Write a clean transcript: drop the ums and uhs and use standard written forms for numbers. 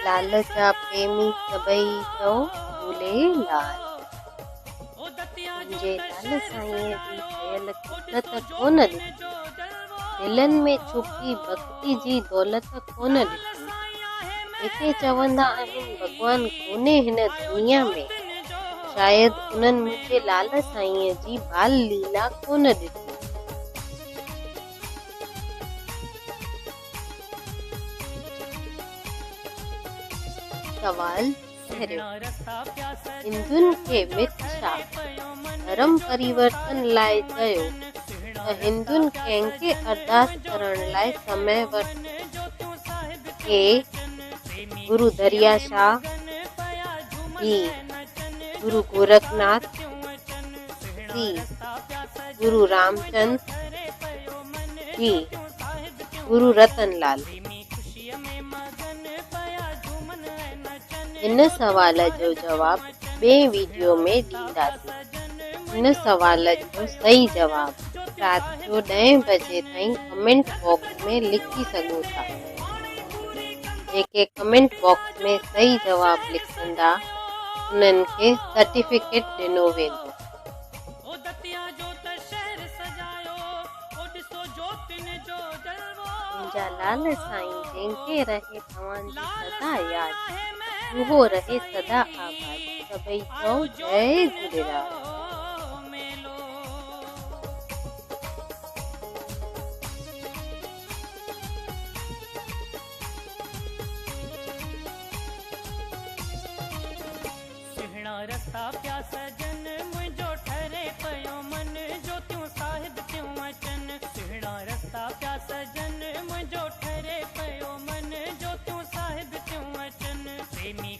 لال جا پريمي سڀئي چئو جهوليلال. منهنجي لال سائينء جي ڪيل قدرت ڪونه ڏٺي. دلن ۾ ڇپي ڀڳتي جي دولت ڪونه ڏٺي. جيڪي چوندا آهن ڀڳوان ڪونهي هن دنيا ۾، شايد انهن منهنجي لال سائينء جي بال ليلا ڪونه ڏٺي. سوال پهريون، هندن کي مت شاهه ڌرم پريورتن لاء چيو ته هندن ڪنهن کي ارداس ڪرڻ لاء سمي ورتو؟ اي. گرو دريا شاهه، بي. گرو گورکناٿ، سي. گرو رامچند، ڊي. گرو رتن لال. هن سوال جو جواب ٻئين ويڊيو ۾ ڏينداسين. هن سوال جو صحيح جواب رات جو ڏهين بجي تائين ڪمينٽ باڪس ۾ لکي سگهو ٿا. جيڪي ڪمينٽ باڪس ۾ صحيح جواب لکندا انهن کي سرٽيفڪيٽ ڏنو ويندو. منهنجا لال سائين جنهن کي رهي توهان جي سدا ياد اهو رهي سدا آباد سڀئي چئو جئي جهوليلال. سهڻا رستا پيا سجن، منهنجو ٺري پيو من، جوتيون صاحب ٿيون اچن. سهڻا رستا پيا سجن، منهنجو ٺري پيو من، جوتيون صاحب ٿيون اچن. پريمي.